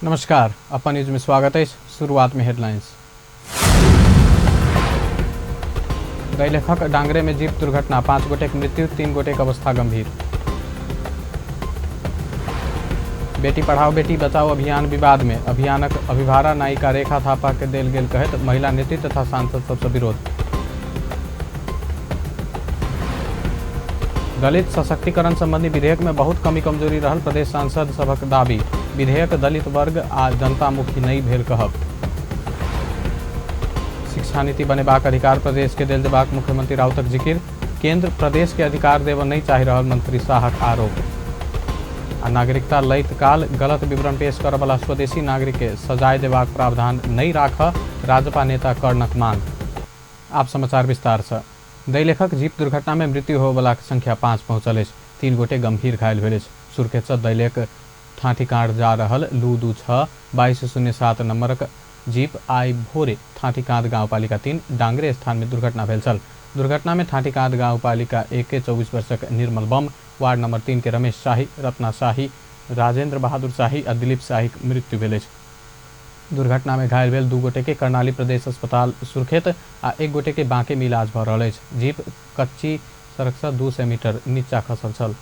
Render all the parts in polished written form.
नमस्कार, अपन न्यूज में स्वागत है। शुरुआत में हेडलाइंस। दैलेखक डांगरे में जीप दुर्घटना, 5 गोटे की मृत्यु, 3 गोटे की अवस्था गंभीर। बेटी पढ़ाओ बेटी बचाओ अभियान विवाद में अभियानक अभिभारा नायिका रेखा थापा के देल गेल कहत महिला नेत्री तथा सांसद सबसे विरोध। दलित सशक्तिकरण संबंधी विधेयक में बहुत कमी कमजोरी रहल प्रदेश सांसद सभक दावी, विधेयक दलित वर्ग आ जनतामुखी नहीं भेल कहब। शिक्षा नीति बनेबाक अधिकार प्रदेश के देल देबाक मुख्यमंत्री राउतक जिक्र, केंद्र प्रदेश के अधिकार देव नहीं चाहि रहल मंत्री शाहक आरोप। आ नागरिकता लैत काल गलत विवरण पेश करऽवला स्वदेशी नागरिक के सजाय देबाक प्रावधान नहीं राख राजपा नेता कर्णक मांग। आप समाचार विस्तार से। दैलेखक जीप दुर्घटना में मृत्यु होबलाक संख्या 5 पहुँचल अछि, 3 गोटे गंभीर घायल भेल अछि। सुर्खेतसँ दैलेख ठाठीकाँड जा रहल लू 2 6 22 0 7 नंबरक जीप आइ भोरे ठाठीकाँद गाउँपालिका 3 डांगरे स्थान में दुर्घटना भेल छल। दुर्घटना में ठाठीकाँद गाउँपालिका 1 के 24 वर्षक निर्मल बम, वार्ड नंबर 3 के रमेश शाही, रत्ना शाही, राजेंद्र बहादुर शाही आ दिलीप शाहीक मृत्यु भेल अछि। दुर्घटना में घायल भेल 2 गोटे के कर्णाली प्रदेश अस्पताल सुर्खेत आ 1 गोटे के बांके में इलाज भऽ रहल अछि। जीप कच्ची सड़क से 200 मीटर नीचा खसल छल।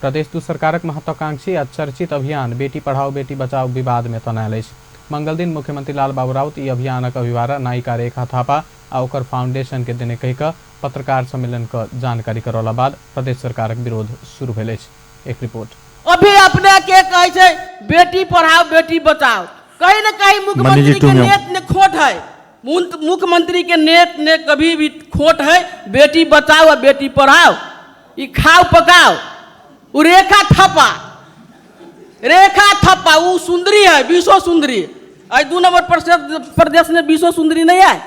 प्रदेश 2 सरकारक महत्वाकांक्षी आ चर्चित अभियान बेटी पढ़ाओ बेटी बचाओ विवाद में तनायल अछि। मंगल दिन मुख्यमंत्री लाल बाबू राउत ई अभियानक अभिभारा नायिका रेखा थापा आ ओकर फाउंडेशन के देने कहि कऽ पत्रकार सम्मेलन क जानकारी करौला बाद प्रदेश सरकारक विरोध शुरू भेल अछि। एक रिपोर्ट। अभी अपने के कहै छै बेटी पढ़ाओ बेटी बचाओ, कहीं न कहीं मुख्यमंत्री के नेत ने खोट है, मुख्यमंत्री के नेत ने कभी भी खोट है। बेटी बचाओ और बेटी पढ़ाओ, ई खाओ पकाओ। उ रेखा थापा, रेखा थापा उ सुंदरी है, विश्व सुंदरी। आई 2 नंबर प्रदेश में विश्व सुंदरी नहीं है।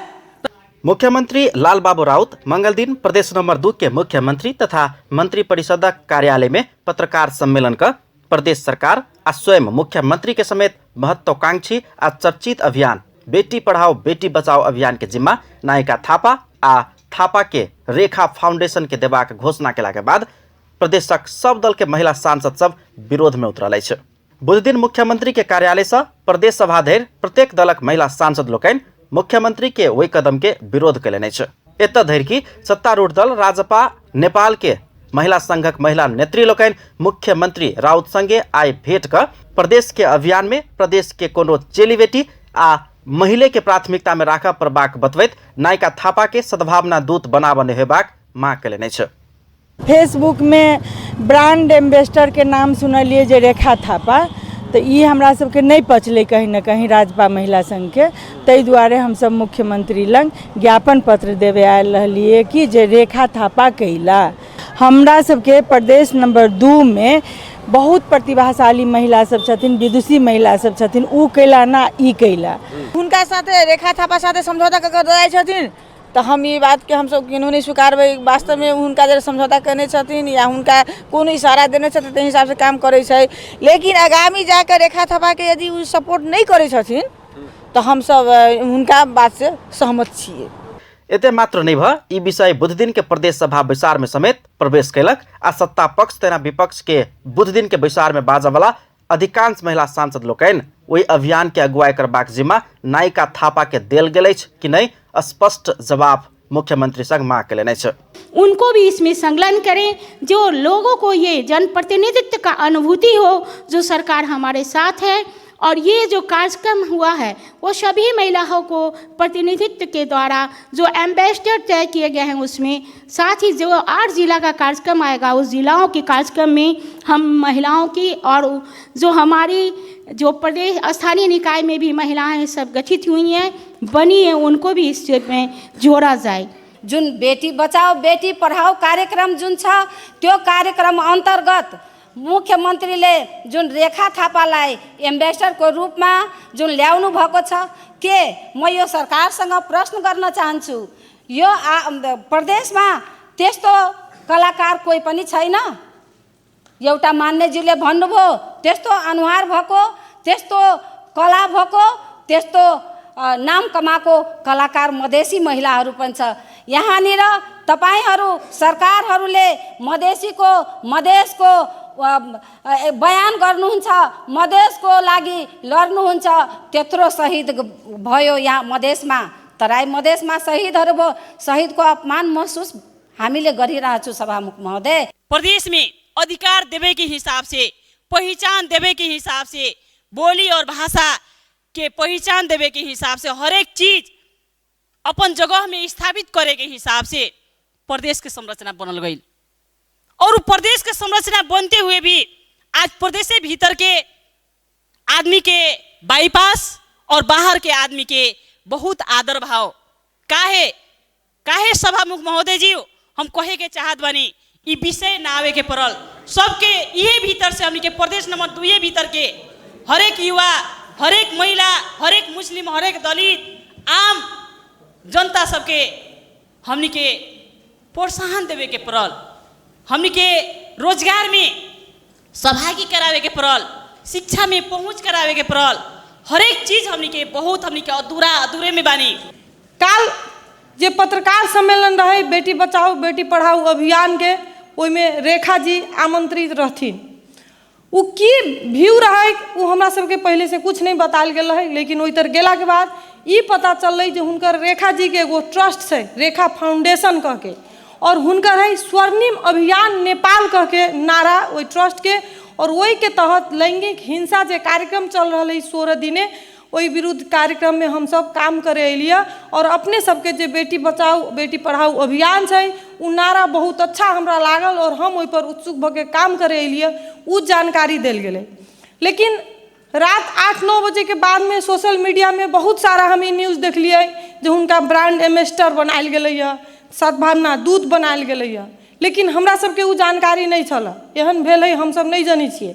मुख्यमंत्री लाल बाबू राउत मंगल दिन प्रदेश नंबर 2 के मुख्यमंत्री तथा मंत्री परिषदक कार्यालय में पत्रकार सम्मेलन क प्रदेश सरकार आ स्वयं मुख्यमंत्री के समेत महत्वाकांक्षी आ चर्चित अभियान बेटी पढ़ाओ बेटी बचाओ अभियान के जिम्मा नायिका थापा आ थापा के रेखा फाउंडेशन के देबाक घोषणा केला के बाद प्रदेशक सब दल के महिला सांसद सब विरोध में उतरल अछि। बुधदिन मुख्यमंत्री के कार्यालय से प्रदेश सभा धरि प्रत्येक दलक महिला सांसद लोकनि मुख्यमंत्री के ओहि कदम के विरोध कयलनि अछि। एतय धरि कि सत्तारूढ़ दल राजपा नेपाल के महिला संघक महिला नेत्री लोकनि मुख्यमंत्री राउत संगे आइ भेंट क प्रदेश के अभियान में प्रदेश के कोनो चेली बेटी आ महिले के प्राथमिकता में राखऽ पड़बाक बतबैत नायिका थापा के सद्भावना दूत बनाबऽ नहि होयबाक मांग कयलनि अछि। फेसबुक में ब्रांड एम्बेसडर के नाम सुनलिए जे रेखा थापा, तो ई हमरा सबके नहीं पचलै कहीं न कहीं राजपा महिला संघ के, ताहि दुआरे हमसब मुख्यमंत्री लग ज्ञापन पत्र देवे आयल रहलिए कि जे रेखा थापा कैला। हमरा सबके प्रदेश नंबर 2 में बहुत प्रतिभाशाली महिला सब छथिन, विदुषी महिला सब छथिन, उ कैला ना ई कैला। हुनका साथे रेखा थापा साथे समझौता कऽ के जाइ छथिन तऽ हम ई बातके हमसब केनहु नहि स्वीकारबै। वास्तवमे हुनका जे समझौता केने छथिन या हुनका कोनो इशारा देने छथिन ताहि हिसाबसँ काम करै छै, लेकिन आगामी जाकऽ रेखा थापाके यदि ओ सपोर्ट नहि करै छथिन तऽ हमसब हुनका बातसँ सहमत छियै। एते मात्र नहि भऽ ई विषय बुधदिन के प्रदेश सभा बैसार में समेत प्रवेश कयलक आ सत्ता पक्ष तेना विपक्ष के बुधदिन के बैसार में बाजऽ अधिकांश महिला सांसद लोकनि ओहि अभियान के अगुवाई करबाक जिम्मा नायिका थापा के देल गेल अछि कि नहि, स्पष्ट जवाब मुख्यमंत्री संग मांग कयलनि अछि। उनको भी इसमें संलग्न करें, जो लोगों को ये जनप्रतिनिधित्व का अनुभूति हो, जो सरकार हमारे साथ है। और ये जो कार्यक्रम हुआ है वो सभी महिलाओं को प्रतिनिधित्व के द्वारा जो एम्बेसडर तय किए गए हैं उसमें, साथ ही जो 8 जिला का कार्यक्रम आएगा उस जिलाओं के कार्यक्रम में हम महिलाओं की और जो हमारी जो प्रदेश स्थानीय निकाय में भी महिलाएं सब गठित हुई हैं, बनी हैं, उनको भी इस में जोड़ा जाए। जुन बेटी बचाओ बेटी पढ़ाओ कार्यक्रम जुन छ त्यो कार्यक्रम अन्तर्गत मुख्यमन्त्रीले जुन रेखा थापालाई एम्बेसडरको रूपमा जुन ल्याउनु भएको छ, के म यो सरकारसँग प्रश्न गर्न चाहन्छु, यो प्रदेशमा त्यस्तो कलाकार कोही पनि छैन? एउटा मान्यज्यूले भन्नुभयो त्यस्तो अनुहार भएको, त्यस्तो कला भएको, त्यस्तो नाम कमाएको कलाकार मधेसी महिलाहरू पनि छ। यहाँनिर तपाईँहरू सरकारहरूले मधेसीको मधेसको बयान गर्नुहुन्छ, मधेसको लागि लड्नुहुन्छ, त्यत्रो शहीद भयो यहाँ मधेसमा, तराई मधेसमा शहीदहरू भयो, शहीदको अपमान महसुस हामीले गरिरहेको छु सभामुख महोदय। प्रदेश में अधिकार देवे के हिसाब से, पहिचान देवे के हिसाब से, बोली और भाषा के पहिचान देवे के हिसाब से, हरेक चीज अपन जगह में स्थापित करे के हिसाब से प्रदेश के संरचना बनल गई। और प्रदेश के संरचना बनते हुए भी आज प्रदेश के भीतर के आदमी के बाईपास और बाहर के आदमी के बहुत आदर भाव काहे काहे सभामुख महोदय जी, हम कहे के चाहत बानी ई विषय ना आवे के पड़ल सबके। ये भीतर से हमनी के प्रदेश नंबर 2 भीतर के हरेक युवा, हरेक महिला, हरेक मुस्लिम, हरेक दलित, आम जनता सबके हमनी के प्रोत्साहन देवे के पड़ल, हमनी के रोजगार में सहभागी करावे के पड़ल, शिक्षा में पहुँच करावे के पड़ल, हरेक चीज हमनी के बहुत हमनी के अधूरा अधूरे में बानी। काल जे पत्रकार सम्मेलन रहे बेटी बचाओ बेटी पढ़ाओ अभियान के, ओहिमे रेखा जी आमंत्रित रहथिन। उ की व्यू रहे उ हमरा सबके पहले से कुछ नहीं बतायल गेल रहे, लेकिन ओहि तर गेलाके बाद ई पता चललै जे हुनकर रेखा जी के एगो ट्रस्ट छै रेखा फाउंडेशन कह के, और हुनकर है स्वर्णिम अभियान नेपाल कह के नारा ओहि ट्रस्ट के, और ओहि के तहत लैंगिक हिंसा जे कार्यक्रम चल रहा है 16 दिने, ओहि विरुद्ध कार्यक्रम में हम सब काम करे अलियै। और अपने सबके जे बेटी बचाओ बेटी पढ़ाओ अभियान छै उ नारा बहुत अच्छा हमरा लागल और हम ओहि पर उत्सुक भऽ के काम करे अलियै, उ जानकारी देल गेलै। लेकिन रात 8-9 बजे के बाद में सोशल मीडिया में बहुत सारा हम ई न्यूज़ देखलियै जे हुनका ब्रांड एम्बेसडर बनायल गेलैए, सद्भावना दूत बनायल गेलैए, लेकिन हमरा सबके उ जानकारी नहि छल, एहन भेल है हमसब नहि जनै छियै।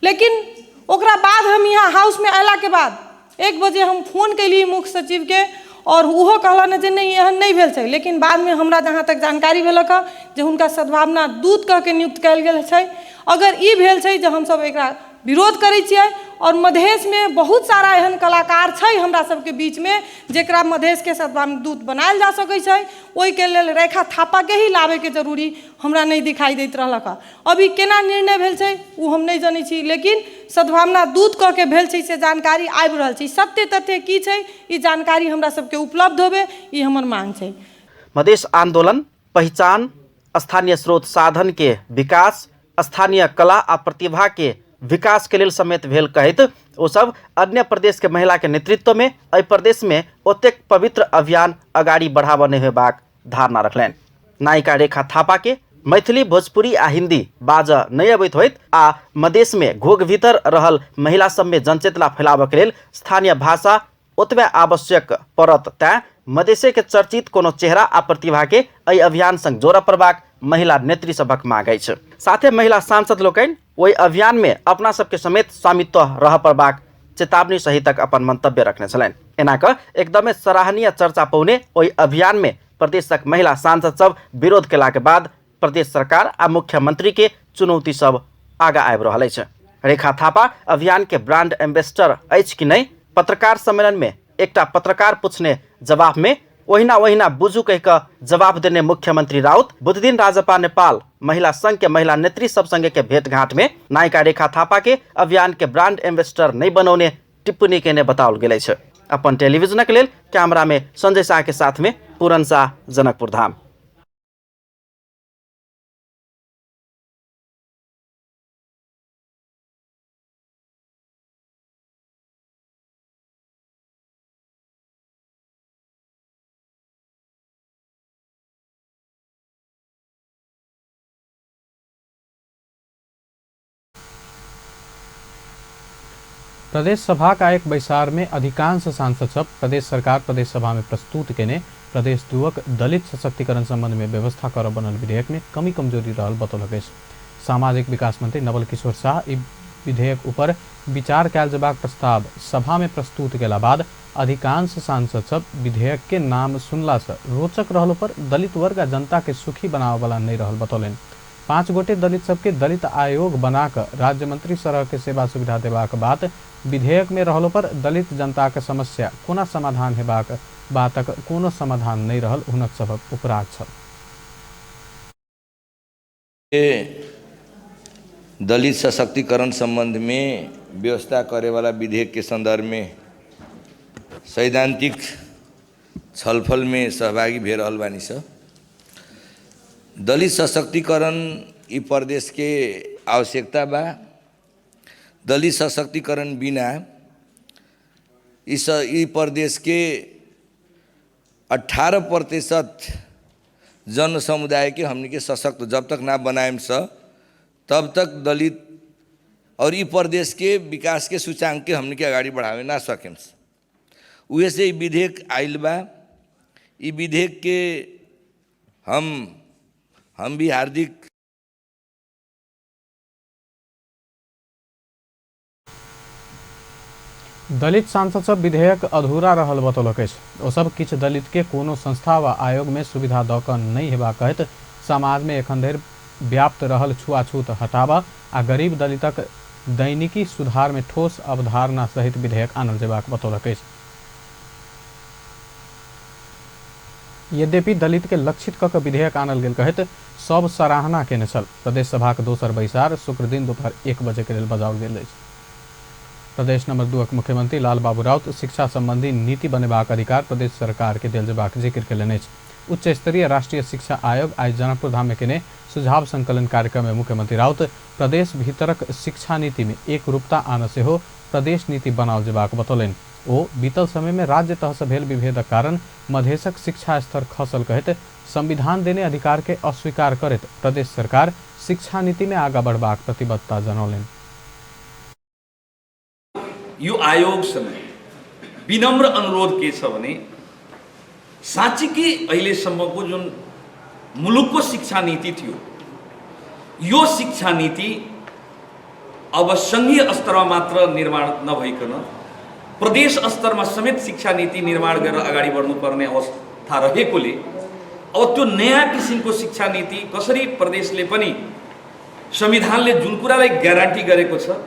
लेकिन ओकरा बाद हम यहाँ हाउस में अयलाके के बाद 1 बजे हम फोन कैली मुख्य सचिव के, और उहो कहलन जे नहीं एहन नहीं भेल छै। लेकिन बादमे हमरा जहाँ तक जानकारी भेलक जे हुनका सद्भावना दूत कह के नियुक्त कयल गेल छै। अगर ई भेल छै जे हमसब एकरा विरोध करै छियै, और मधेशमे बहुत सारा एहन कलाकार छै हमरा सबके बीचमे जेकरा मधेशके सद्भावना दूत बनायल जा सकै छै, ओहिके लेल रेखा थापाके ही लाबैके जरूरी हमरा नहि दिखाई दैत रहलक। अभी केना निर्णय भेल छै ओ हम नहि जनै छी, लेकिन सद्भावना दूत कह के भेल छै से जानकारी आबि रहल छै। सत्य तथ्य की छै ई जानकारी हमरा सबके उपलब्ध होबे, ई हमर मांग छै। मधेश आंदोलन पहिचान, स्थानीय स्रोत साधन के विकास, स्थानीय कला आ प्रतिभा के विकास के लेल समेत भेल कहैत ओ सब अन्य प्रदेश के महिला के नेतृत्व में एहि प्रदेश में ओतेक पवित्र अभियान अगाडि बढ़ाबऽ नहि होयबाक धारणा रखलनि। नायिका रेखा थापा के मैथिली, भोजपुरी आ हिंदी बाजऽ नहि अबैत होइत आ मधेश में घोघ भीतर रहल महिला सब में जनचेतना फैलाबऽ के लेल स्थानीय भाषा ओतबे आवश्यक पड़त, तैं मधेशे के चर्चित कोनो चेहरा आ प्रतिभा के एहि अभियान संग जोड़ऽ पड़बाक महिला नेत्री सभक मांग अछि। साथे महिला सांसद लोकनि ओहि अभियान में अपना सबके समेत स्वामित्व रहऽ पड़बाक चेतावनी सहितक अपन मंतव्य रखने छलनि। एना कऽ एकदमे सराहनीय चर्चा पौने ओहि अभियान में प्रदेशक महिला सांसद सब विरोध केलाके बाद प्रदेश सरकार आ मुख्यमंत्री के चुनौती सब आगा आबि रहल अछि। रेखा थापा अभियान के ब्रांड एम्बेसडर अछि कि नहि, पत्रकार सम्मेलन में एकटा पत्रकार पूछने जवाब में ओहिना ओहिना बुझू कहि कऽ जवाब देने मुख्यमंत्री राउत बुधदिन राजपा नेपाल महिला संघ के महिला नेत्री सब संगे के भेंटघाट में नायिका रेखा थापा के अभियान के ब्रांड एम्बेसडर नहीं बनौने टिप्पणी केने बताओल गेल अछि। अपन टेलीविजनक लेल कैमरा में संजय शाह के साथ में पूरन शाह, जनकपुर धाम। प्रदेश सभा का एक बैसार में अधिकांश सांसद सब प्रदेश सरकार प्रदेश सभा में प्रस्तुत केने प्रदेश दुवक दलित सशक्तिकरण संबंध में व्यवस्था कर बनल विधेयक में कमी कमजोरी रहल बतौलक अछि। सामाजिक विकास मंत्री नवल किशोर शाह ई विधेयक ऊपर विचार कयल जबाक प्रस्ताव सभा में प्रस्तुत केला बाद अधिकांश सांसद सब विधेयक के नाम सुनला से रोचक रहलो पर दलित वर्ग आ जनता के सुखी बनावे वाला नहीं रहल बतौलनि। 5 गोटे दलित सबके दलित आयोग बनाकर राज्य मंत्री सरह के सेवा सुविधा देबाक बात विधेयक में रहलो पर दलित जनता के समस्या कोना समाधान हेबाक बातक कोनो समाधान नहीं रहल हुनक सभक उपराग छल। दलित सशक्तिकरण सम्बन्धमे व्यवस्था करेवाला विधेयकके सन्दर्भमे सैद्धान्तिक छलफलमे सहभागी भए रहल बानी स। दलित सशक्तिकरण ई प्रदेशके आवश्यकता बा। दलित सशक्तिकरण बिना ई प्रदेशके 18% जन समुदाय के हमनी के सशक्त जब तक ना बनाएम स तब तक दलित और ई प्रदेश के विकास के सूचांक के हमनी के अगाडि बढ़ावे ना सकेम। उहे से ई विधेयक आइल बा। ई विधेयक के हम भी हार्दिक दलित सांसद सब विधेयक अधूरा रहल बतौलक अछि। ओ सब किछु दलित के कोनो संस्था व आयोग में सुविधा दऽ कऽ नहि हेबाक कहैत समाज में एखन धरि व्याप्त रहल छुआछूत हटाबऽ आ गरीब दलितक दैनिकी सुधार में ठोस अवधारणा सहित विधेयक आनल जेबाक बतौलक अछि। यद्यपि दलित के लक्षित कऽ विधेयक आनल गेल कहैत सब सराहना केने छल। प्रदेश सभाक दोसर बैसार शुक्र दिन दोपहर 1 बजे के लेल बजाओल गेल अछि। प्रदेश नंबर 2 के मुख्यमंत्री लालबाबू राउत शिक्षा संबंधी नीति बनेबाक अधिकार प्रदेश सरकार के देल जेबाक जिक्र केलनि अछि। उच्च स्तरीय राष्ट्रीय शिक्षा आयोग आइ जनकपुर धाम में केने सुझाव संकलन कार्यक्रम में मुख्यमंत्री राउत प्रदेश भीतरक शिक्षा नीति में एकरूपता आन सेहो प्रदेश नीति बनाओल जेबाक बतौलनि। ओ बीतल समय में राज्य तह से भेल विभेदक कारण मधेशक शिक्षा स्तर खसल कहैत संविधान देने अधिकार के अस्वीकार करैत प्रदेश सरकार शिक्षा नीति में आगा बढ़बाक प्रतिबद्धता जनौलनि। यो आयोगसँग विनम्र अनुरोध के छ भने साँच्चीकै अहिलेसम्मको जुन मुलुकको शिक्षा नीति थियो यो शिक्षा नीति अब सङ्घीय स्तरमा मात्र निर्माण नभइकन प्रदेश स्तरमा समेत शिक्षा नीति निर्माण गरेर अगाडि बढ्नुपर्ने अवस्था रहेकोले अब त्यो नयाँ किसिमको शिक्षा नीति कसरी प्रदेशले पनि संविधानले जुन कुरालाई ग्यारेन्टी गरेको छ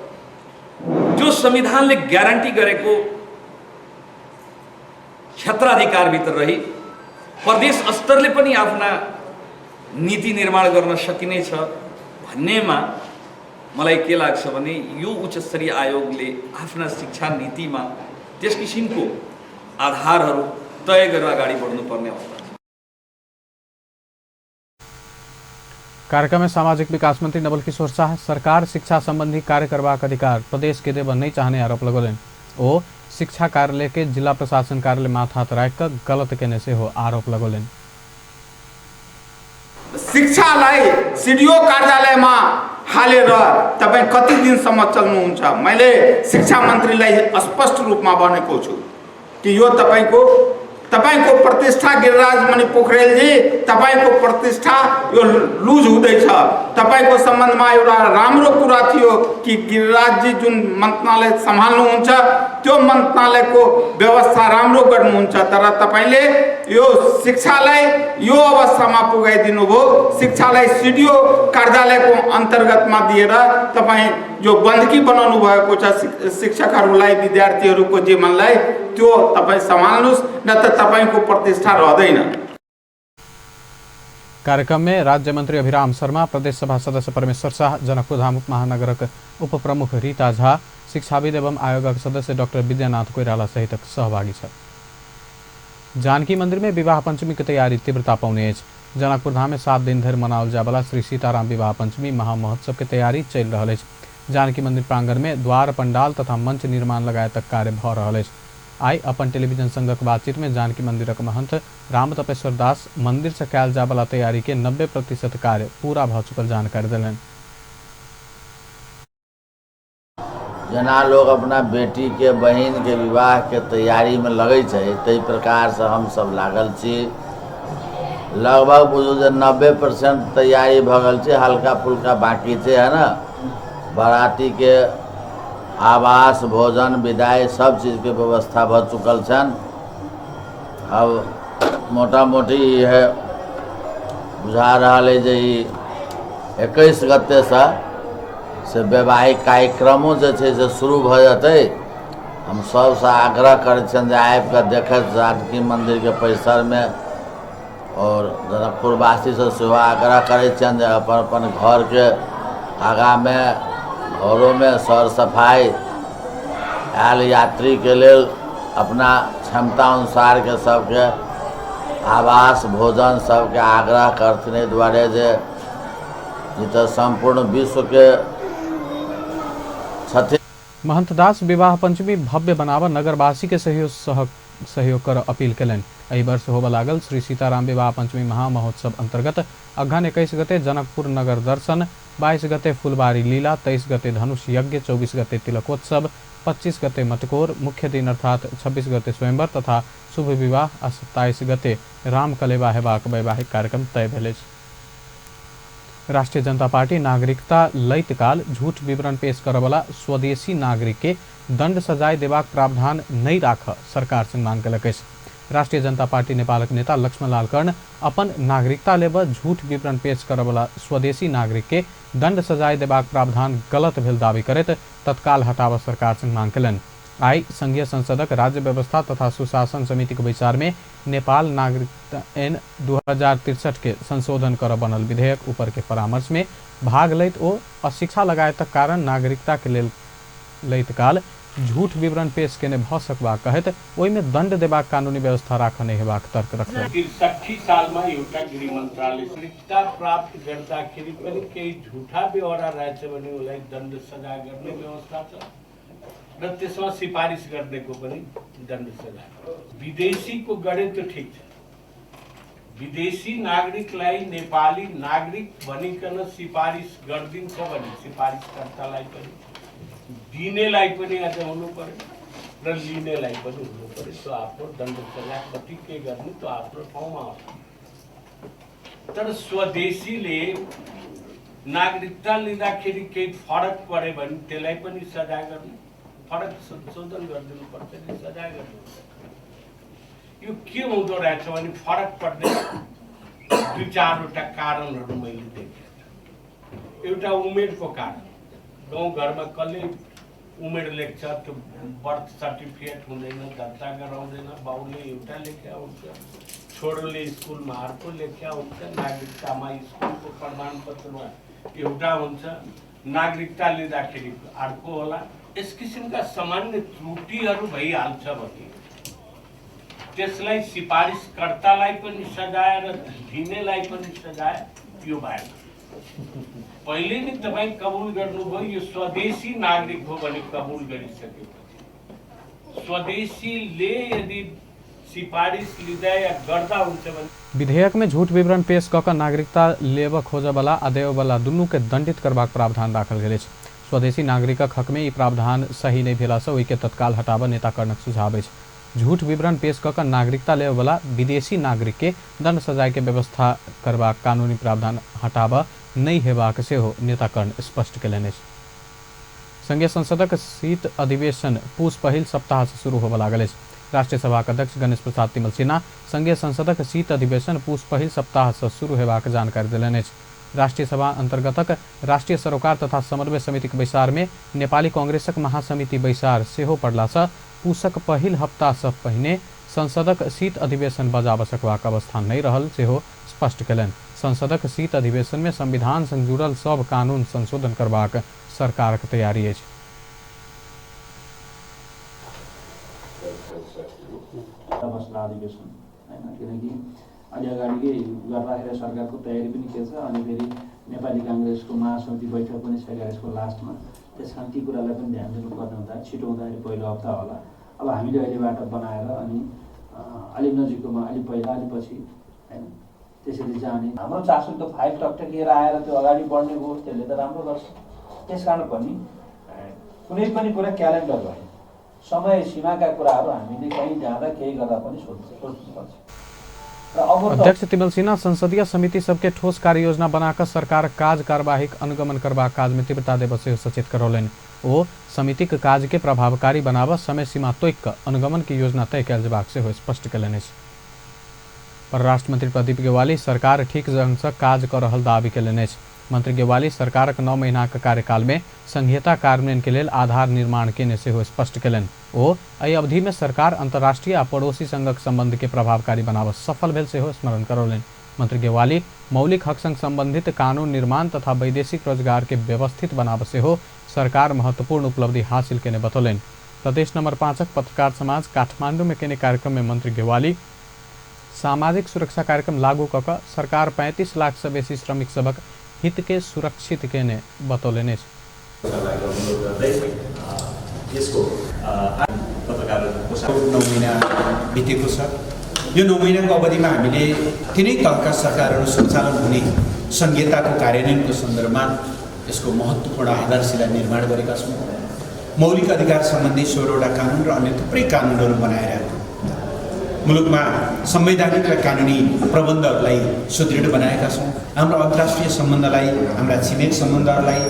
त्यो संविधानले ग्यारेन्टी गरेको क्षेत्राधिकारभित्र रही प्रदेश स्तरले पनि आफ्ना नीति निर्माण गर्न सकिनेछ भन्नेमा मलाई के लाग्छ भने यो उच्चस्तरीय आयोगले आफ्ना शिक्षा नीतिमा त्यस किसिमको आधारहरू तय गरेर अगाडि बढ्नुपर्ने अवस्था छ। कार्यक्रम में सामाजिक विकास मंत्री नवल किशोर शाह सरकार शिक्षा संबंधी कार्य करबाक अधिकार प्रदेश के देबऽ नहीं चाहने आरोप लगौलनि। ओ शिक्षा कार्यालय के जिला प्रशासन कार्यालय माथात राखि कऽ गलत केने सेहो आरोप लगौलनि। शिक्षालाई सिडिओ कार्यालयमा हालेर तपाईँ कति दिनसम्म चल्नुहुन्छ? मैले शिक्षा मन्त्रीलाई स्पष्ट रूपमा भनेको छु कि यो तपाईँको प्रतिष्ठा गिरिराज मणि पोखरेलजी, तपाईँको प्रतिष्ठा यो लुज हुँदैछ। तपाईँको सम्बन्धमा एउटा राम्रो कुरा थियो कि गिरिराजजी जुन मन्त्रालय सम्हाल्नुहुन्छ त्यो मन्त्रालयको व्यवस्था राम्रो गर्नुहुन्छ, तर तपाईँले यो शिक्षालाई यो अवस्थामा पुगाइदिनु भयो। शिक्षालाई सिडिओ कार्यालयको अन्तर्गतमा दिएर तपाईँ जो बन्धकी बनाउनु भएको छ शिक्षकहरूलाई, विद्यार्थीहरूको जीवनलाई, त्यो तपाईँ सम्हाल्नुहोस्, न त तपाईँको प्रतिष्ठा रहँदैन। कार्यक्रम में राज्य मंत्री अभिराम शर्मा, प्रदेश सभा सदस्य परमेश्वर शाह, जनकपुरधाम उपमहानगरक उप प्रमुख रीता झा, शिक्षाविद एवं आयोगक सदस्य डॉक्टर विद्यानाथ कोइराला सहितक सहभागी छल। जानकी मंदिर में विवाह पंचमी के तैयारी तीव्रता पौने अछि। जनकपुरधाम में 7 दिन धरि मनाओल जायवला श्री सीताराम विवाह पंचमी महामहोत्सव के तैयारी चलि रहल अछि। जानकी मंदिर प्रांगण में द्वार पंडाल तथा मंच निर्माण लगायतक कार्य भऽ रहल अछि। आइ अपन टेलीविजन संगक बातचीत में जानकी मंदिरक महंत राम तपेश्वर दास मंदिर से कयल जायवला तैयारी के 90% कार्य पूरा भऽ चुकल जानकारी देलनि। जेना लोग अपना बेटी के बहिन के विवाह के तैयारी में लगै छै ताहि प्रकार से हम सब लागल छी। लगभग बुझू जे 90% तैयारी भऽ गेल छै, हल्का फुल्का बाकी छै, है ना। बाराती के आवास, भोजन, विदाई सब चीज़ के व्यवस्था भऽ चुकल छनि। अब मोटा मोटी है बुझा रहल है जे 21 गते से वैवाहिक कार्यक्रमो जे छै से शुरू भऽ जेतै। हम सबसँ आग्रह करै छियनि जे आबिकऽ देखत जानकी मन्दिरके परिसरमे, और जनकपुरवासीसँ सेहो आग्रह करै छियनि जे अपन अपन घरके आगाँमे घरोमे सर सफाइ आयल यात्रीके लेल अपना क्षमता अनुसारके सबके आवास भोजन सबके आग्रह करथिन। एहि दुआरे जे ई तऽ सम्पूर्ण विश्वके छथिन। महंत दास विवाह पंचमी भव्य बनाब नगरवासी के सहयोग कर अपील केलनि। एहि वर्ष होबय लागल श्री सीताराम विवाह पंचमी महामहोत्सव अंतर्गत अघन 21 गते जनकपुर नगर दर्शन, 22 गते फुलबारी लीला, 23 गते धनुष यज्ञ, 24 गते तिलकोत्सव, 25 गते मटकोर, मुख्य दिन अर्थात 26 गते स्वयंवर तथा शुभ विवाह आ 27 गते रामकलेवा हेबाक वैवाहिक कार्यक्रम तय भेल अछि। राष्ट्रीय जनता पार्टी नागरिकता लैत काल झूठ विवरण पेश करऽवला स्वदेशी नागरिक के दंड सजाय देबाक प्रावधान नहि राख सरकार से मांग केलक अछि। राष्ट्रीय जनता पार्टी नेपालक नेता लक्ष्मणलाल कर्ण अपन नागरिकता लेब झूठ विवरण पेश करऽवला स्वदेशी नागरिक के दंड सजाय देबाक प्रावधान गलत भेल दावी करैत तत्काल हटाबऽ सरकार से मांग केलनि। आइ संघीय संसदक राज्य व्यवस्था तथा सुशासन समितिक बैसार में नेपाल नागरिकता एन 2063 के संशोधन कर बनल विधेयक ऊपर के परामर्श में भाग लैत ओ अशिक्षा लगायतक कारण नागरिकता के लेल लैत काल झूठ विवरण पेश केने भऽ सकबाक कहैत ओहिमे दंड देबाक कानूनी व्यवस्था राखऽ नहि हेबाक तर्क रखलनि। 63 सालमा एउटा गृह मन्त्रालय नागरिकता प्राप्त गर्दाखेरि पनि केही झुठा बेहोरा रहेछ भने उसलाई दण्ड सजाय गर्ने व्यवस्था छ र त्यसमा सिफारिस गर्नेको पनि दण्ड सजाय। विदेशीको गरे त ठिक छ, विदेशी नागरिकलाई नेपाली नागरिक भनिकन सिफारिस गरिदिन्छ भने सिफारिसकर्तालाई पनि, दिनेलाई पनि अझ हुनु पर्यो र लिनेलाई पनि हुनु पर्यो। त्यो आफ्नो दण्ड सजाय कति के गर्ने त्यो आफ्नो ठाउँमा हो। तर स्वदेशीले नागरिकता लिँदाखेरि केही फरक पर्यो भने त्यसलाई पनि सजाय गर्ने, फरक संशोधन गरिदिनु पर्छ नि, सजाय गर्नुपर्छ। यो के हुँदो रहेछ भने फरक पर्ने दुई चारवटा कारणहरू मैले देखेँ। एउटा उमेरको कारण, गाउँघरमा कसले उमेर लेख्छ, त्यो बर्थ सर्टिफिकेट हुँदैन, दर्ता गराउँदैन, बाउले एउटा लेख्या हुन्छ, छोरोले स्कुलमा अर्को लेख्या हुन्छ, नागरिकतामा स्कुलको प्रमाणपत्रमा एउटा हुन्छ, नागरिकता लिँदाखेरि अर्को होला। यस किसिमका सामान्य त्रुटिहरू भइहाल्छ भने त्यसलाई सिफारिसकर्तालाई पनि सजाय र दिनेलाई पनि सजाय यो भएन। पहिले नै तपाईँ कबुल गर्नुभयो यो स्वदेशी नागरिक हो भने कबुल गरिसकेपछि स्वदेशीले यदि सिफारिस लिँदा या गर्दा हुन्छ भने विधेयक में झूठ विवरण पेश कऽ नागरिकता लेबऽ खोजऽवला आ देबऽवला दुनू के दंडित करबाक प्रावधान राखल गेल अछि। स्वदेशी नागरिकक हक में ई प्रावधान सही नहि भेलासँ ओहिके तत्काल हटाबऽ नेता कर्णक सुझाव अछि। झूठ विवरण पेश कऽ नागरिकता लेबऽवला विदेशी नागरिक के दंड सजाय के व्यवस्था करबाक कानूनी प्रावधान हटाबऽ नहि हेबाक सेहो नेता कर्ण स्पष्ट केलनि अछि। संघीय संसदक शीत अधिवेशन पूस पहिल सप्ताह से शुरू होबऽ लागल अछि। राष्ट्रीय सभाक अध्यक्ष गणेश प्रसाद तिमल सिन्हा संघीय संसदक शीत अधिवेशन पूस पहिल सप्ताह से शुरू हेबाक जानकारी देलनि अछि। राष्ट्रीय सभा अंतर्गतक राष्ट्रीय सरोकार तथा समन्वय समितिक बैसार में नेपाली कांग्रेसक महासमिति बैसार सेहो पड़लासँ पूसक पहिल हप्ता से पहिने संसदक शीत अधिवेशन बजाबऽ सकबाक अवस्था नहि रहल सेहो स्पष्ट केलनि। संसदक शीत अधिवेशन में संविधान संग जुड़ल सब कानून संशोधन करबाक सरकारक तैयारी अछि। बस्ला अधिवेशन हैन, किनकि अलि अगाडिकै गर्दाखेरि सरकारको तयारी पनि के छ, अनि फेरि नेपाली काङ्ग्रेसको महासमिति बैठक पनि छ 11 लास्टमा, त्यसकारण ती कुरालाई पनि ध्यान दिनुपर्ने हुँदा छिटो हुँदाखेरि पहिलो हप्ता होला। अब हामीले अहिलेबाट बनाएर अनि अलि नजिककोमा अलि पहिला अलि पछि हैन त्यसरी जाने। हाम्रो चासो त फाइल टकटकिएर आएर त्यो अगाडि बढ्ने भयो, त्यसले त राम्रो गर्छ। त्यसकारण पनि कुनै पनि कुरा क्यालेन्डर भयो, समय सीमाका कुराहरू हामीले कहीँ जाँदा केही गर्दा पनि सोच्नुपर्छ। अध्यक्ष तिमल सिन्हा संसदीय समिति सबके ठोस कार्ययोजना बनाकर सरकार काज कार्यवाहीक अनुगमन करबाक काज में तीव्रता देबऽ सेहो सचेत करौलनि। ओ समितिक काज के प्रभावकारी बनाबऽ समय सीमा तोकि कऽ अनुगमन के योजना तय कयल जेबाक सेहो स्पष्ट कयलनि अछि। परराष्ट्र मंत्री प्रदीप गेवाली सरकार ठीक ढंग से काज कऽ रहल दावी कयलनि अछि। मंत्री गेवाली सरकारक 9 महीनाक कार्यकाल में संघीयता कार्यान्वयन के लेल आधार निर्माण केने सेहो स्पष्ट कयलनि। ओ एहि अवधि में सरकार अंतर्राष्ट्रीय आ पड़ोसी संगक संबंध के प्रभावकारी बनाबऽ सफल भेल सेहो स्मरण करौलनि। मंत्री गेवाली मौलिक हक संग संबंधित कानून निर्माण तथा वैदेशिक रोजगार के व्यवस्थित बनाब सेहो सरकार महत्वपूर्ण उपलब्धि हासिल केने बतौलनि। प्रदेश नंबर 5 पत्रकार समाज काठमांडू में केने कार्यक्रम में मंत्री गेवाली सामाजिक सुरक्षा कार्यक्रम लागू क क सरकार 35 लाख से बेसी श्रमिक सबक हित के सुरक्षित केने बतौलनि अछि। यसको पत्रकारहरूको 9 महिना बितेको छ। यो 9 महिनाको अवधिमा हामीले तिनै तहका सरकारहरू सञ्चालन हुने संहिताको कार्यान्वयनको सन्दर्भमा यसको महत्त्वपूर्ण आधारशिला निर्माण गरेका छौँ। मौलिक अधिकार सम्बन्धी 16वटा कानुन र अन्य थुप्रै कानुनहरू बनाएर मुलुकमा संवैधानिक र कानुनी प्रबन्धहरूलाई सुदृढ बनाएका छौँ। हाम्रो अन्तर्राष्ट्रिय सम्बन्धलाई, हाम्रा छिमेक सम्बन्धहरूलाई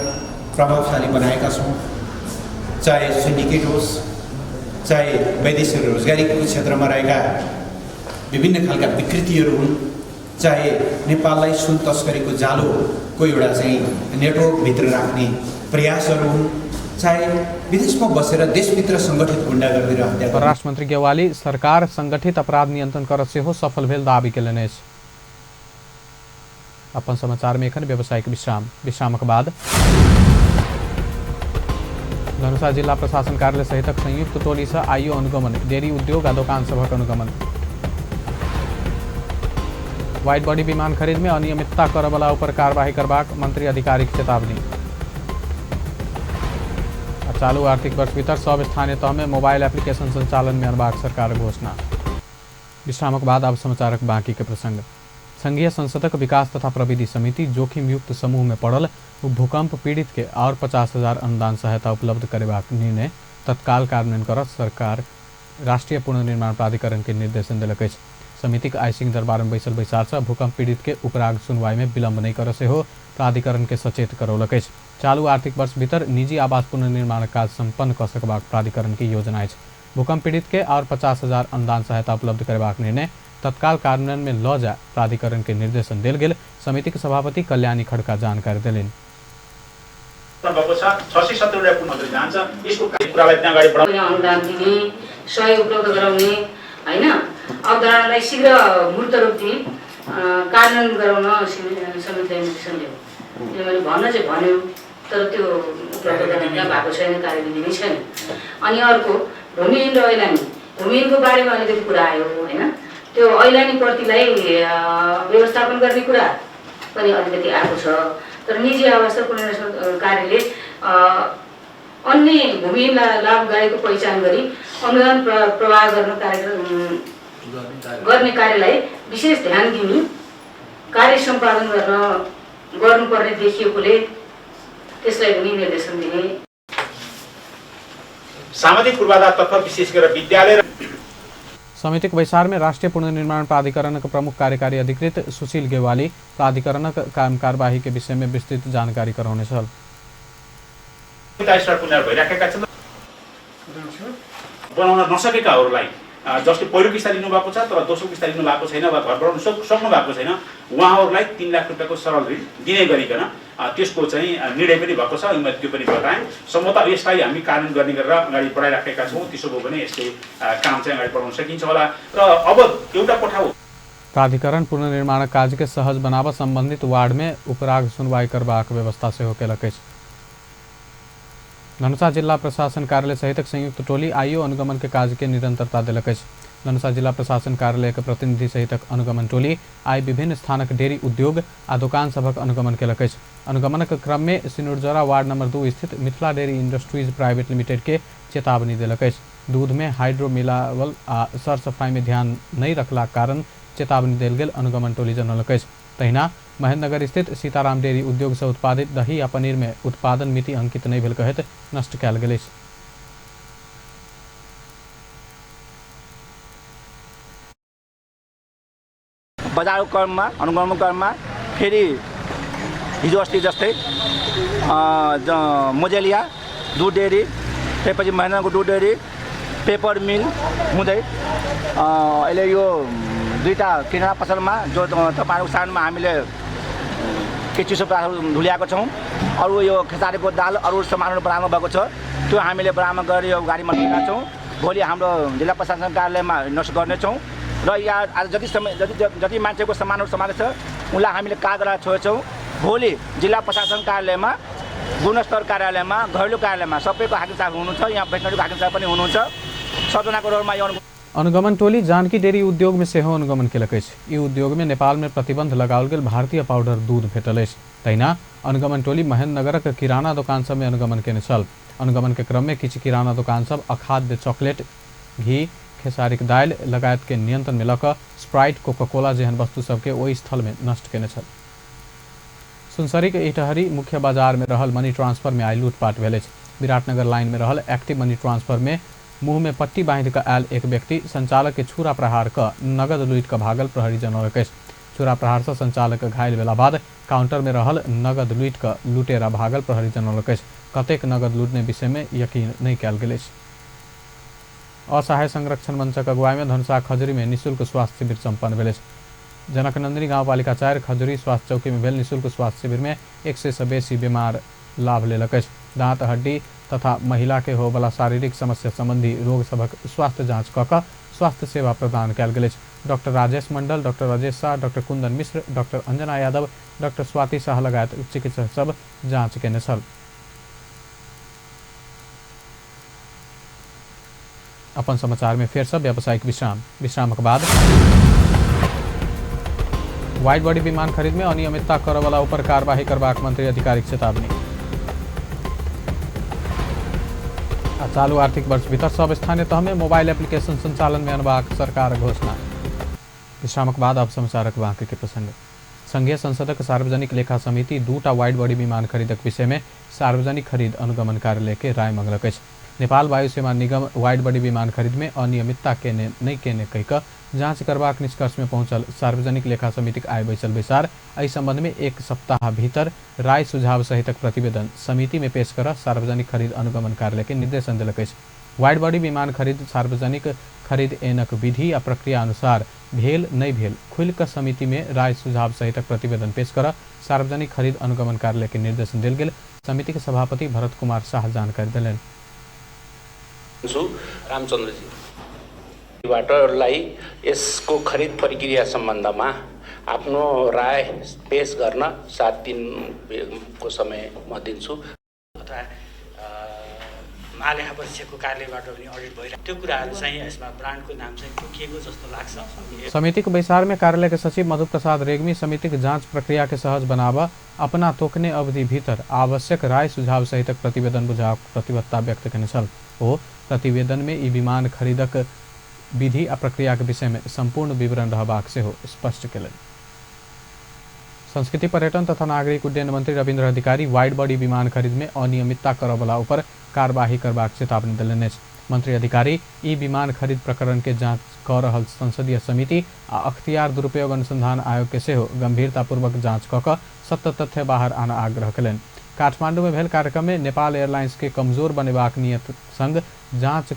प्रभावशाली बनाएका छौँ। चाहे सिन्डिकेट होस्, चाहे वैदेशिक रोजगारीको क्षेत्रमा रहेका विभिन्न खालका विकृतिहरू हुन्, चाहे नेपाललाई सुन तस्करीको जालोको एउटा चाहिँ नेटवर्कभित्र राख्ने प्रयासहरू हुन्, चाहे विदेशमा बसेर देशभित्र सङ्गठित गुण्डागर्दी र हत्या। परराष्ट्र मन्त्री गेवाली सरकार संगठित अपराध नियंत्रण कर सेहो सफल भेल दावी केलनि अछि। अपन समाचार में एखन व्यावसायिक विश्राम। विश्रामक बाद धनुषा जिला प्रशासन कार्यालय सहितक संयुक्त टोली से आइयो अनुगमन, डेयरी उद्योग आ दोकान सभक अनुगमन। वाइड बॉडी विमान खरीद में अनियमितता करबला ऊपर कार्रवाई करबाक मंत्री अधिकारीक चेतावनी। चालू आर्थिक वर्ष भीतर सब स्थानीय तह में मोबाइल एप्लीकेशन संचालन में अनबाक सरकार घोषणा। विश्रामक बाद अब समाचारक बाकी के प्रसंग। संघीय संसदक विकास तथा प्रविधि समिति जोखिम युक्त समूह में पड़ल भूकंप पीड़ित के और 50,000 अनुदान सहायता उपलब्ध करेबाक निर्णय तत्काल कार्यान्वयन कर सरकार राष्ट्रीय पुनर्निर्माण प्राधिकरण के निर्देशन देलक अछि। समितिक आइ सिंह दरबार में बैसल बैसार से भूकंप पीड़ित के उपराग सुनवाई में विलंब नहीं कर सेहो प्राधिकरण के सचेत करौलक अछि। चालू आर्थिक वर्ष भीतर निजी आवास पुनर्निर्माण काज संपन्न क सकबाक प्राधिकरण की योजना अछि। भूकंप पीड़ित के और 50,000 अनुदान सहायता उपलब्ध करेबाक निर्णय तत्काल कार्यान्वयन में ल जाय प्राधिकरण के निर्देशन देल गेल समिति के सभापति कल्याणी खड़का जानकारी देलनि। अनुदान दिने, सहयोग उपलब्ध गराउने हैन, अवधारणालाई शीघ्र मूर्त रूप दिई कार्यान्वयन गराउन समितिलाई निर्देशन दियो। किनभने भन्न चाहिँ भन्यो तर त्यो उपलब्ध गराउन भएको छैन, कार्यविधि नै छैन। अनि अर्को भूमिहीन र ऐलानी, भूमिहीनको बारेमा अलिकति कुरा आयो हैन, त्यो ऐलानीप्रतिलाई व्यवस्थापन गर्ने कुरा पनि अलिकति आएको छ। तर निजी आवास र पुनर्निर्माण कार्यले अन्य भूमिहीन लाभगाहीको पहिचान गरी अनुदान प्रवाह गर्न कार्यक्रम गर्ने कार्यलाई विशेष ध्यान दिने कार्य सम्पादन गर्नुपर्ने देखिएकोले त्यसलाई पनि निर्देशन दिने। सामाजिक पूर्वाधारतर्फ विशेष गरेर विद्यालय समितिक बैसार में राष्ट्रीय पुनर्निर्माण प्राधिकरण के प्रमुख कार्यकारी अधिकृत सुशील गेवाली प्राधिकरणक काम कार्यवाही के विषय में विस्तृत जानकारी करौने छल। बनाउन नसकेकाहरूलाई जसले पहिलो किस्ता लिनुभएको छ तर दोस्रो किस्ता लिनु भएको छैन वा घर बनाउन सक्नु भएको छैन उहाँहरूलाई 3 लाख रुपियाँको सरल ऋण दिने गरिकन त्यसको चाहिँ निर्णय पनि भएको छ। मैले त्यो पनि बताएँ। सम्भवतः यसलाई हामी कार्यान्वयन गर्ने गरेर अगाडि बढाइराखेका छौँ। त्यसो भयो भने यसले काम चाहिँ अगाडि बढाउन सकिन्छ होला। र अब एउटा कोठा प्राधिकरण पुनर्निर्माण कार्य के सहज बनाव संबंधित वार्ड में उपराग सुनवाई करबाक व्यवस्था सेहो केलक अछि। धनुषा जिला प्रशासन कार्यालय सहितक संयुक्त टोली आइयो अनुगमन के कार्य के निरंतरता देलक अछि। धनुषा जिला प्रशासन कार्यालय के प्रतिनिधि सहितक अनुगमन टोली आइ विभिन्न स्थानक डेयरी उद्योग आ दोकान सभक अनुगमन केलक अछि। अनुगमनक क्रम में सिनुरजरा वार्ड नंबर 2 स्थित Mithila dairy industries private limited के चेतावनी देलक अछि। दूध में हाइड्रो मिलावल आ सर सफाई में ध्यान नहीं रखलाक कारण चेतावनी देल गेल अनुगमन टोली जनौलक अछि। तहिना महेंद्रनगर स्थित सीताराम डेयरी उद्योग से उत्पादित दही आ पनीर में उत्पादन मिति अंकित नहीं भेल कहैत नष्ट कयल गेल अछि। बजारको क्रममा अनुगमनको क्रममा फेरि हिजो अस्ति जस्तै मोजेलिया दुध डेयरी, त्यसपछि महेन्द्रनगरको दुध डेयरी, पेपर मिल हुँदै अहिले यो दुईवटा किराना पसलमा जो तपाईँहरूको सामानमा हामीले के चिसो पदार्थहरू धुल्याएको छौँ, अरू यो खेसारीको दाल अरू सामानहरू बरामद भएको छ, त्यो हामीले बरामद गरेर यो गाडीमा लिएका छौँ। भोलि हाम्रो जिल्ला प्रशासन कार्यालयमा नष्ट गर्नेछौँ र यहाँ आज जति समय जति जति मान्छेको सामानहरू समातेको छ उनलाई हामीले कागज छोडेछौँ। भोलि जिल्ला प्रशासन कार्यालयमा, गुणस्तर कार्यालयमा, घरेलु कार्यालयमा सबैको हाकिम साहब हुनुहुन्छ, यहाँ भेटनरीको हाकिम साहब पनि हुनुहुन्छ। सबजनाको रोलमा यो अनुगमन टोली जानकी डेयरी उद्योग में सेहो अनुगमन केलक अछि। ई उद्योग में नेपाल में प्रतिबंध लगाओल गेल भारतीय पाउडर दूध भेटल अछि। तहिना अनुगमन टोली महेन्द्रनगरक किराना दोकान सब में अनुगमन केने छल। अनुगमन के क्रम में किछु किराना दोकान सब अखाद्य चॉकलेट, घी, खेसारीक दालि लगायत के नियंत्रण में लऽ कऽ स्प्राइट, कोका कोला जेहन वस्तु सबके ओहि स्थल में नष्ट केने छल। सुनसरी के इटहरी मुख्य बाजार में रहल मनी ट्रांसफर में आई लूटपाट भेल अछि। विराटनगर लाइन में रहल एक्टिव मनी ट्रांसफर में मुंह में पट्टी बांधि कऽ आयल एक व्यक्ति संचालक के छुरा प्रहार कऽ नगद लूटि कऽ भागल प्रहरी जनौलक अछि। छुरा प्रहार से संचालक घायल भेला बाद काउंटर में रहल नगद लूटि कऽ लुटेरा भागल प्रहरी जनौलक अछि। कतेक नगद लूटने विषय में यकीन नहि कयल गेल अछि। असहाय संरक्षण मंचक अगुवाई में धनुषा खजुरी में निःशुल्क स्वास्थ्य शिविर सम्पन्न भेल अछि। जनकनंदिनी गाउँपालिका 4 खजुरी स्वास्थ्य चौकी में भेल निःशुल्क स्वास्थ्य शिविर में 100 से बेसी बीमार लाभ लेलक अछि। दाँत, हड्डी तथा महिला के होबला शारीरिक समस्या संबंधी रोग सभक स्वास्थ्य जाँच कऽ कऽ स्वास्थ्य सेवा प्रदान कयल गेल अछि। Doctor Rajesh Mandal, doctor Rajesh Shah, doctor Kundan Mishra, doctor Anjana Yadav, doctor Swati Shah लगायत चिकित्सक सब जाँच केने छल। अपन समाचार में फेर सब व्यावसायिक विश्राम। विश्रामक बाद वाइड बॉडी विमान खरीद में अनियमितता करऽवला ऊपर कार्यवाही करबाक मंत्री अधिकारीक चेतावनी। आ चालू आर्थिक वर्ष भीतर सब स्थानीय तह में मोबाइल एप्लीकेशन संचालन में अनबाक सरकार घोषणा। विश्रामक बाद अब समाचारक बाकी के प्रसंग। संघीय संसदक सार्वजनिक लेखा समिति दूटा वाइड बॉडी विमान खरीदक विषय में सार्वजनिक खरीद अनुगमन कार्यालय के राय मंगलक अछि। नेपाल वायु सेवा निगम वाइड बॉडी विमान खरीद में अनियमितता केने नहि केने कहि कऽ जांच करबाक निष्कर्ष में पहुंचल सार्वजनिक लेखा समितिक आइ बैसल बैसार एहि संबंध में एक सप्ताह भीतर राय सुझाव सहितक प्रतिवेदन समिति में पेश कर सार्वजनिक खरीद अनुगमन कार्यालय के निर्देशन देलक अछि। वाइड बॉडी विमान खरीद सार्वजनिक खरीद ऐनक विधि आ प्रक्रिया अनुसार भेल नहि भेल खुलि कऽ समिति में राय सुझाव सहितक प्रतिवेदन पेश कर सार्वजनिक खरीद अनुगमन कार्यालय के निर्देशन देल गेल समिति के सभापति भरत कुमार शाह जानकारी देलनि। रामचन्द्रजी बाटलाई यसको खरिद प्रक्रिया सम्बन्धमा आफ्नो राय पेश गर्न 7 दिनको समय म दिन्छु। अथवा महालेखा परीक्षकको कार्यालयबाट पनि अडिट भइरहेको त्यो कुराहरू चाहिँ यसमा ब्रान्डको नाम चाहिँ तोकिएको जस्तो लाग्छ। समितिक बैसार में कार्यालय के सचिव मधु प्रसाद रेग्मी समितिक जांच प्रक्रिया के सहज बनाबऽ अपना तोकने अवधि भीतर आवश्यक राय सुझाव सहितक प्रतिवेदन बुझाव प्रतिबद्धता व्यक्त केने छल। ओ प्रतिवेदन में ई विमान खरीदक विधि आ प्रक्रिया के विषय में संपूर्ण विवरण रहबाक सेहो स्पष्ट केलनि। संस्कृति, पर्यटन तथा नागरिक उड्डयन मंत्री रविन्द्र अधिकारी वाइड बॉडी विमान खरीद में अनियमितता करऽवला ऊपर कार्यवाही करबाक चेतावनी देलनि अछि। मंत्री अधिकारी ई विमान खरीद प्रकरण के जांच कऽ रहल संसदीय समिति आ अख्तियार दुरुपयोग अनुसंधान आयोग के सेहो गंभीरतापूर्वक जांच कऽ कऽ सत्य तथ्य बाहर आनऽ आग्रह केलनि। काठमांडू में भेल कार्यक्रम में नेपाल एयरलाइंस के कमजोर बनेबाक नियत संग जांच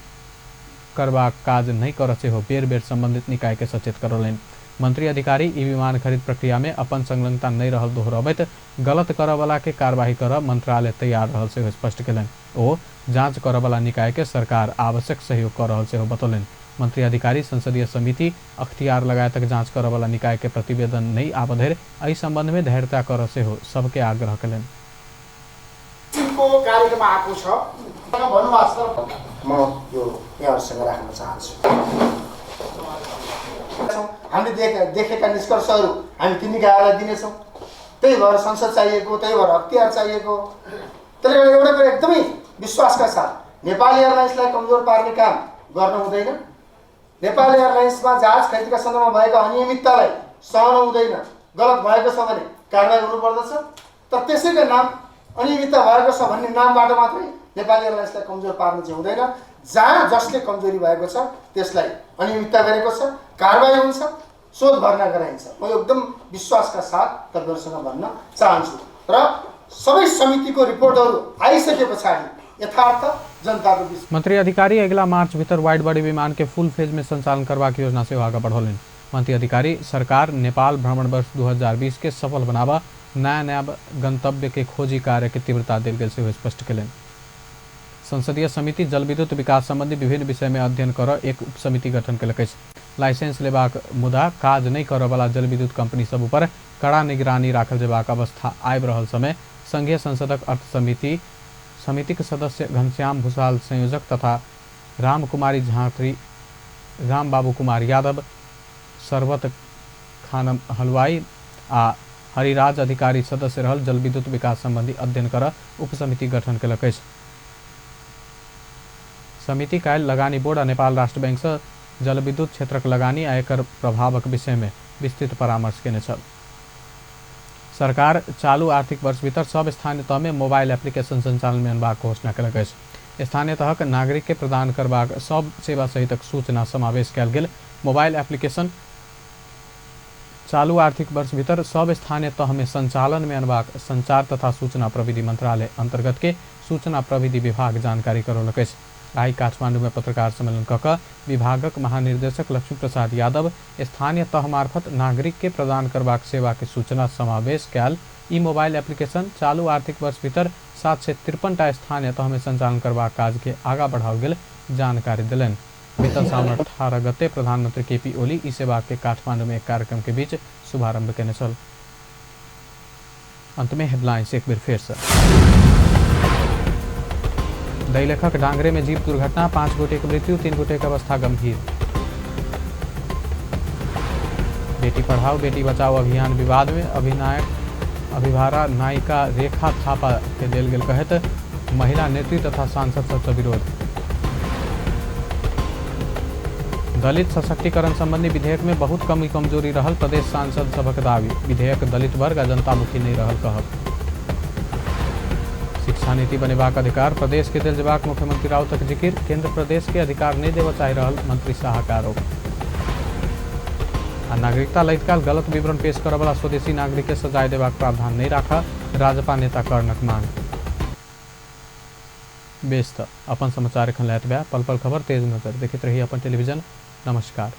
करबाक काज नहि करऽ सेहो बेर बेर संबंधित निकाय के सचेत करौलनि। मंत्री अधिकारी ई विमान खरीद प्रक्रिया में अपन संलग्नता नहि रहल दोहरबैत गलत करऽवला के कार्यवाही करऽ मंत्रालय तैयार रहल सेहो स्पष्ट केलनि। ओ जांच करऽवला निकाय के सरकार आवश्यक सहयोग कऽ रहल सेहो बतौलनि। मंत्री अधिकारी संसदीय समिति अख्तियार लगायतक जांच करऽवला निकाय के प्रतिवेदन नहि आबऽ धरि एहि संबंध में धैर्यता करऽ सेहो सबके आग्रह केलनि। कार्यक्रम आएको छ म यो यहाँहरूसँग राख्न चाहन्छु। हामीले देखेका निष्कर्षहरू हामी ती निकायहरूलाई दिनेछौँ। त्यही भएर संसद चाहिएको, त्यही भएर अख्तियार चाहिएको। त्यसले गर्दा एउटा कुरा एकदमै विश्वासका साथ नेपाल एयरलाइन्सलाई कमजोर पार्ने काम गर्नु हुँदैन। नेपाल एयरलाइन्समा जहाज खरिदका सन्दर्भमा भएका अनियमिततालाई सहनु हुँदैन। गलत भएको छ भने कारवाही हुनुपर्दछ, तर त्यसैको नाम अनियमितता भएको छ भन्ने नामबाट मात्रै नेपाल एयरलाइन्सलाई कमजोर पार्नु चाहिँ हुँदैन। जहाँ जसले कमजोरी भएको छ त्यसलाई अनियमितता गरेको छ, कारवाही हुन्छ, शोध भर्ना गराइन्छ। म एकदम विश्वासका साथ तपाईँहरूसँग भन्न चाहन्छु र सबै समितिको रिपोर्टहरू आइसके पछाडि यथार्थ जनताको बीच। मंत्री अधिकारी अगिला मार्च भीतर वाइड बॉडी विमान के फुल फेज में संचालन करबाक योजना सेहो आगाँ बढ़ौलनि। मंत्री अधिकारी सरकार नेपाल भ्रमण वर्ष 2020 के सफल बनाबऽ नया नया गंतव्य के खोजी कार्य के तीव्रता देल गेल सेहो स्पष्ट केलनि। संसदीय समिति जलविद्युत विकास संबंधी विभिन्न विषय में अध्ययन कर एक उपसमिति गठन केलक अछि। लाइसेंस लेबाक मुदा काज नहि करऽवला जलविद्युत कंपनी सब ऊपर कड़ा निगरानी राखल जेबाक अवस्था आबि रहल समय संघीय संसदक अर्थ समितिक सदस्य घनश्याम भूषाल संयोजक तथा राम कुमारी झाँत्री, रामबाबू कुमार यादव, शरबत खानम हलवाई आ हरिराज अधिकारी सदस्य रहल जलविद्युत विकास संबंधी अध्ययन कर उपसमिति गठन केलक अछि। समिति काल्हि लगानी बोर्ड आ नेपाल राष्ट्र बैंक से जलविद्युत क्षेत्रक लगानी आ एकर प्रभावक विषय में विस्तृत परामर्श केने छल। सरकार चालू आर्थिक वर्ष भीतर सब स्थानीय तह में मोबाइल एप्लीकेशन संचालन में अनबाक घोषणा केलक अछि। स्थानीय तहक नागरिक के प्रदान करबाक सब सेवा सहितक सूचना समावेश कयल गेल मोबाइल एप्लीकेशन चालू आर्थिक वर्ष भीतर सब स्थानीय तह में संचालन में अनबाक संचार तथा सूचना प्रविधि मंत्रालय अंतर्गत के सूचना प्रविधि विभाग जानकारी करौलक अछि। आइ काठमांडू में पत्रकार सम्मेलन कऽ कऽ विभागक महानिर्देशक लक्ष्मी प्रसाद यादव स्थानीय तह मार्फत नागरिक के प्रदान करबाक सेवा के सूचना समावेश कयल ई मोबाइल एप्लीकेशन चालू आर्थिक वर्ष भीतर 753 टा स्थानीय तह में संचालन करबाक काज के आगा बढ़ाओल गेल जानकारी देलनि। बीतल सावन 18 गते प्रधानमंत्री केपी ओली ई सेवा के काठमांडू में एक कार्यक्रम के बीच शुभारंभ केने छल। अंत में हेडलाइंस एक बेर फेर से। दैलेखक डांगरे में जीप दुर्घटना, 5 गोटे के मृत्यु, 3 गोटे के अवस्था गंभीर। बेटी पढ़ाओ बेटी बचाओ अभियान विवाद में अभिनायक अभिभारा नायिका रेखा थापा के देल गेल कहत महिला नेत्री तथा सांसद सबसे विरोध। दलित सशक्तिकरण संबंधी विधेयक में बहुत कमी कमजोरी रहल प्रदेश सांसद सभक दावी, विधेयक दलित वर्ग आ जनतामुखी नहीं रहल कहब। शिक्षा नीति बनेबाक अधिकार प्रदेश के देल जेबाक मुख्यमंत्री राउतक जिकिर, केंद्र प्रदेश के अधिकार नहीं देबऽ चाहि रहल मंत्री शाह का आरोप। आ नागरिकता लैत काल गलत विवरण पेश करऽवला स्वदेशी नागरिक के सजाय देबाक प्रावधान नहीं राखऽ राजपा नेता कर्णक मांग। बेस त अपन समाचार एखन लैत बा पल पल खबर तेज नजर देखैत रही अपन टेलीविजन। नमस्कार।